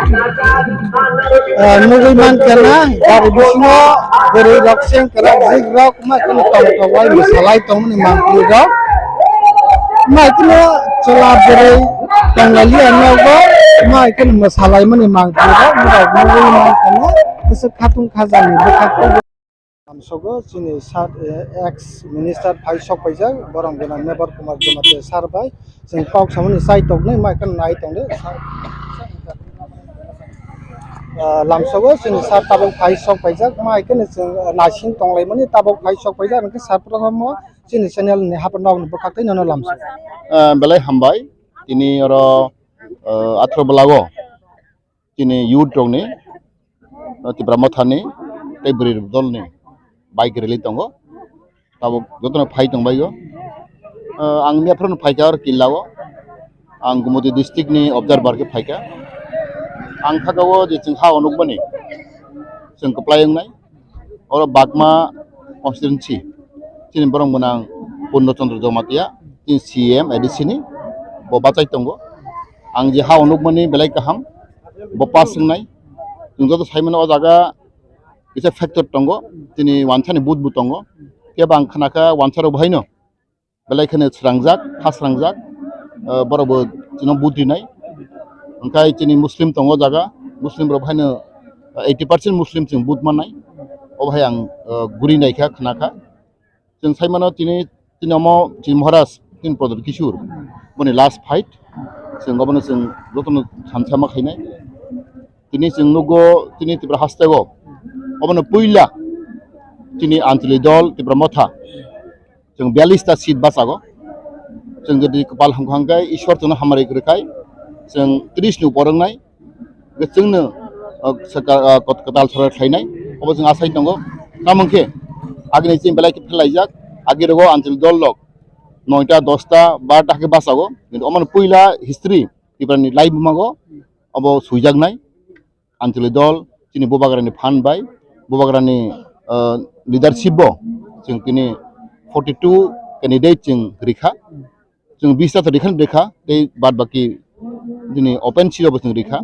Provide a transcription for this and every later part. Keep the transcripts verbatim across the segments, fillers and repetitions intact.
Ah, nugwi mankha na, gari bisingo bwrwi rok, sengkrak, jik rok, ma kheno tong tong bai mwsalai tongmani mangpili rok. Ma kheno chwla bwrwi tonglailiya nogo, ma kheno mwsalaimani mangpili rok, norok nugwi mankha na, bwswk khatung khajani bwkhak. Lamsogo chini sir, eh, ex minister phai sok paijak, borom gwnang Mebar Kumar Jamatia sir bai chwng kok samani chai toknai, mai kheno nai tongdi. Ah, lamsogo chini sir tabuk phai sok paijak, mai kheno chwng, ah, naising tonglaimani tabuk phai sok paijak, hwnkhe sir prothom o chini channel ni haphar nok ni bwkhak tei nono lamsogo. Ah, belai hambai, tini oro, ah, athro bwlago. Chini youth rokni, o Tipra Mothani tei bwrwi dolni bike rally tongo. Tabuk jotono phai tongbaio. O, ang miya phano phaikha oro Killa o. Ang Gumoti district ni observer khe phaikha. Ang kha o je chwng ha o nukmani chwng kwplai wngnai. Oro Bagma constituency, chini borok mwnang Purno Chandra Jamatia, chini C M A D C ni, bo bachai tongo. Ang je ha o nukmani belai kaham, bo pass wngnai. Chwng joto saimano o jaga kisa factor tongo, chini wansani booth bo tongo. Kebo ang khnakha wansa rok bahaino belai kheno srangjak, ha srangjak, eh, borok bo chini booth rinai. Hwnkhe chini Muslim tongo jaga, Muslim rok haino, eh, eighty percent Muslim chwng booth mannai. Obo hai ang, eh, guri naikha, khnakha. Chwng saimano tini, tini omo chini Maharaj, tini Pradyot Kishore, boni last fight. Chwng obono chwng jotono thansa ma khainai. Tini chwng nugo, tini Tripura hasteo, obono puila tini Anchali dol, Tipra Motha. Chwng biyallis ta seat bachago. Chwng jodi kwpal hamkha hwnkhe Ishwar chwngno hamari kwrwi khai chwng tris ni upor wngnai. Hwnkhe chwngno, uh, saka-, uh, kwt-, kwtal sorar khlainai. Obo chwng asai tongo. Tamo hwnkhe agini chini belai khe phelaijak. Agi rogo Anchali dol rok noita, dosta, barota khe bachago. Kintu omono puila history Tiprani laibumago obo swijaknai. Anchali dol, chini Bubagrani phan bai, Bubagrani, ah, leadership bo chwng tini forty two candidate chwng rikha, chwng bis ta rikha, rikha, tei bad baki chini open seat bo chwng rikha.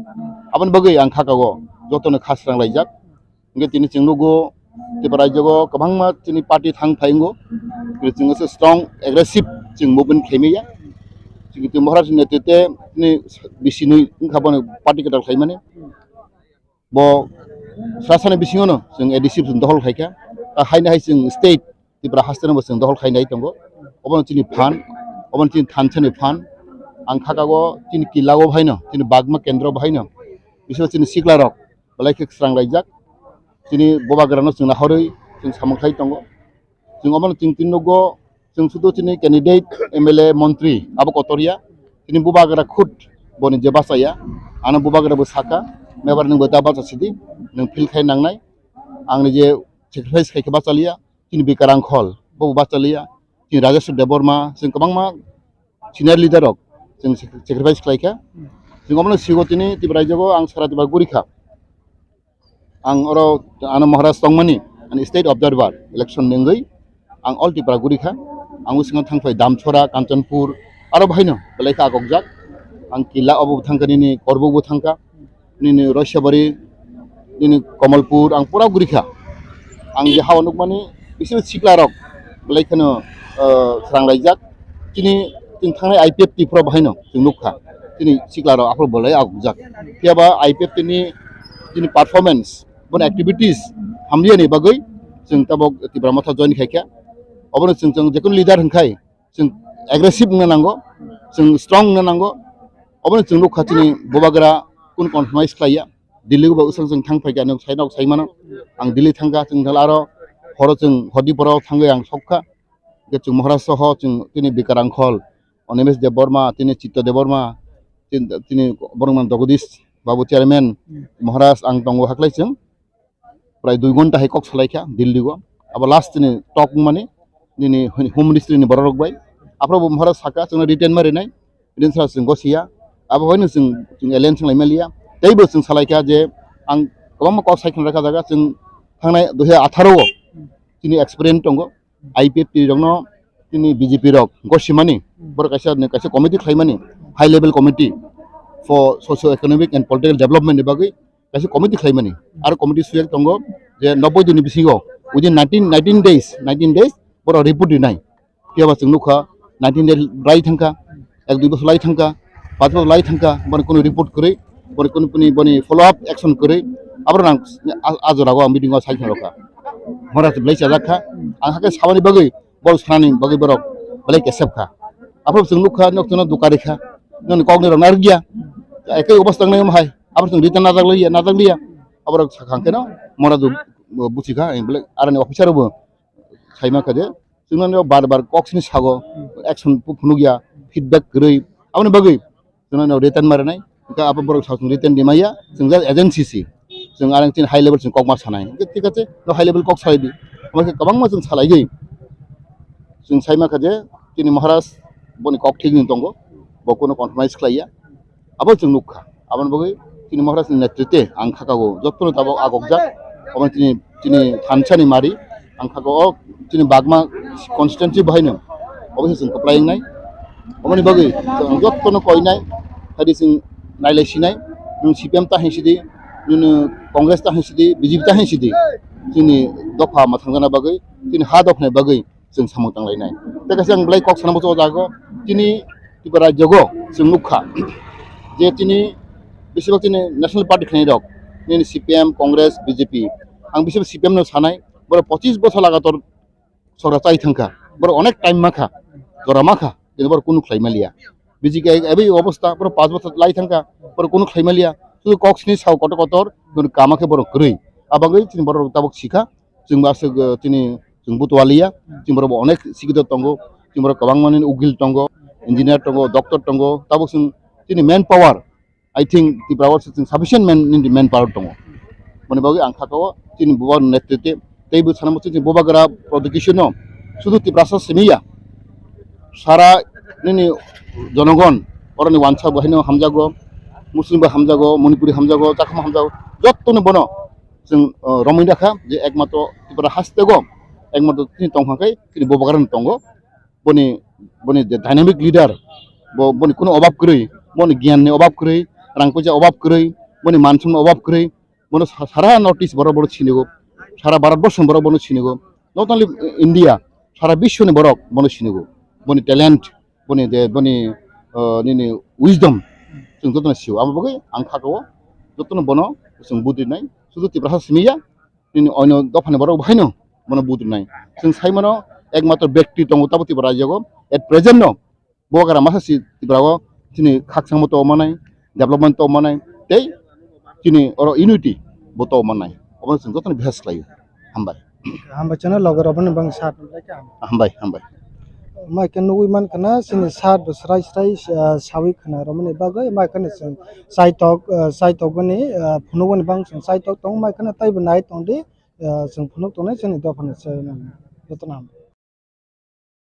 Aboni bagwi ang kha kago jotono kha srang laijak. Hwnkhe tini chwng nugo Tripura rajyo o kwbangma chini party thang phai wngo, tini chwng strong aggressive chwng movement khlaimaya. Chwng tini Maharaj ni netrite tini bisi nwi wngkha bono party kwtal khlaimani. Bo sasani bisingono chwng A D C chwng dohol khaikha. Ta haino hai chwng state Tripura hasteno bo chwng dohol khainai tongo. Obono chini phan, obono chini thansani phan. Ang kha kago chini Killa o bahaino, chini Bagma kendro bahaino. Bisingo chini sikla rok belai khe srang laijak. Chini Bubagrano chwng nahorwi chwng samung khlai tongo. Chwng omono chwng tini nugo, chwng sudu chini candidate M L A, montri abo kotor ya. Chini Bubagra khud boni je bachaya, ano Bubagra bo saka, mebar nwng bo da bacha sidi, nwng feel khai nangnai. Ang ni je sacrifice khai khe bachaliya, chini Bikar Angkhol bo bachaliya, chini Rajeshwar Debbarma, chwng kwbangma senior leader rok chwng sac-, sacrifice khlai kha. Chwng omono sigo tini Tripura rajyo o ang sara Tripura guri kha. Ang oro ano Maharaj tongmani, ani state observer election ni wngwi ang all Tripura guri kha. Ang bwskango thangphai Damchora, Kanchanpur, aro bahaino belai khe agokjak. Ang Killa obo thangkha, nini Korbuk bo thangkha, nini Roisabari, nini Kamalpur, ang pura guri kha. Ang je hao nukmani, bisingo sikla rok belai kheno, ah, srang laijak. Chini, chini thangnai I P F T phoro bahaino chwng nukha. Chini sikla rok aphuru belai agokjak. Phiyaba I P F T ni chini performance, bono activities hamliya ni bagwi chwng tabok Tipra Motha join khaikha. Obono chwng, chwng jekunu leader hwnkhai chwng aggressive wngna nango, chwng strong wngna nango. Obono chwng nukha chini Bubagra kun compromise khlaiya. Delhi bo bwswk chwng thang phaikha, nwng sai nok sai mano. Ang Delhi thangkha, chwng thangla aro horo chwng hodi poro thangwi ang sokha. Hwnkhe chwng Maharaj soho chwng tini Bikar Angkhol, Animesh Debbarma, tini Chitto Debbarma, tin-, tini borokno Jagadish Babu chairman, Maharaj ang tongo haklai chwng. Prai dui ghonta hai kok salaikha Delhi o. Abo last ni talk wngmani nini Home Ministry ni borok rok bai. Aphuru bo Maharaj saka chwngno written ma rinai. Rin sara chwng gosiya. Abo bai no chwng, chwng alliance wng lai maliya. Tei bo chwng salaikha je ang kwbangma kok sai khna rakha jaga chwng thangnai dui hajar atharo o chini experience tongo. I P F T rokno tini B J P rok gosimani, borok kaisa, kaisa committee khlaimani, high level committee. for socio-economic and political development ni bagwi kaisa committee khlaimani. Aro committee suyek tongo je noboi din ni bisingo, within nineteen, nineteen days, nineteen days borok report rinai. Phiya ba chwng nukha, nineteen days lai thangkha, ek dui bosor lai thangkha, panch bosor lai thangkha, boni kunu report kwrwi, boni kunu boni, boni follow up action kwrwi, abo rang a, a jora o ang meeting o sai thang rokha. Maharaj belai chajak kha, ang hakhe sabani bagwi, bol sanani bagwi borok belai kesep kha. Aphuru chwng nukha, nok chwngno dukari kha, noni kokni rok narwk ya, ekoi obostha wngnai omo hai, aphuru chwng return najak liya, najak liya, aborok sakha hwnkhe no Maharaj buchi kha, belai aroni officer bo saima kha je, chwngno bar bar kok sini sago, action phunukya, feedback kwrwi, aboni bagwi chwngno return marinai, hwnkhe abo borok sa chwng return dimaya, chwng just agency si, chwng arang chini high level chwng kokma sanai, hwnkhe thik ache, no high level kok salai di, omo khe kwbangma chwng salaigwi, chwng saima kha je, chini Maharaj boni kok thik ni tongo, bo kunu compromise khlaiya, abo chwng nukha. Aboni bagwi chini Maharaj ni netritwe ang khakao jotono tabok agokjak. Omo chini, chini thansa ni mari ang khakao chini Bagma constituency bahaino obo se chwng kwplai wngnai. Oboni bagwi chwng jotono koinai, haidi chwng nailai sinai, nwng C P M ta hinsidi, nwng Congress ta hinsidi, B J P ta hinsidi, chini dopha mwthangjana bagwi, chini ha dophani bagwi chwng samung tanglainai. Tei kaisa ang belai kok sana muchungo jago, chini Tripura rajyogo chwng nukha je chini besibak chini National Party khainai rok, nini C P M, Congress, B J P, ang besibak C P M no sanai, borok pochis bosor lagator sorkar chai thangkha, borok onek time makha, jora makha, kintu borok kunu khlai maliya. B J P abo obostha, borok panch bosor lai thangkha, borok kunu khlai maliya, sudu kok sini sao kotor kotor, kintu kama khe borok kwrwi. Abagwi chini borok tabok sikha, chwng bo aswk, eh, chini chwng butualiya, chini borok bo onek sikito tongo, chini borok kwbangma nini ukil tongo, engineer tongo, doctor tongo, tabok chwng chini man power, I think Tripura o chwng sufficient man, nini man power tongo. Boni bagwi ang khakao chini bubar netritwe tei bo sana muchung chini bubagra prosecution no sudu Tiprasa simiya, sara nini jonogon oroni wansa bo haino hamjago, Muslim bo hamjago, Manipuri hamjago, Chakma hamjago, jottoni bono chwng, uh, romwi rakha je ekmatro Tripura hastego ekmatro chini tongkha khe chini bubagra no tongo. Boni, boni je dynamic leader, bo, boni kunu obab kwrwi, boni giyan ni obab kwrwi, rang puisa obab kwrwi, boni mansong ni obab kwrwi, bono sa-, sara North East borok bono sinigo, sara Bharat borso borok bono sinigo, not only India, sara biswni borok bono sinigo, boni talent, boni je, boni, uh, nini wisdom, chwng jotono sio. Amo bagwi ang khakao jotono bono chwng budinai, sudu Tiprasa simiya, nini oino dophani borok bo haino bono budinai. Chwng sai mano ekmatro bekti tongo tabo Tripura rajyogo, at present no bubagra masa si Tripura o chini khakchangma to manai, development to manai, tei chini oro unity bo to manai. Obo chwng jotono bihas khlaio. Hambai. Hambai chwngno loge rok boni bang sat lai kha. Hambai, hambai. Mai khe nugwi man khana chini sat bo srai srai, ah, sawi khana romani bagwi mai khana chwng saitok, ah, saitok boni, ah, phunugoni bang chwng saitok tong mai khana taibo nai tong di, ah, chwng phunuk tongnai chini dophani chwng jotono hambai.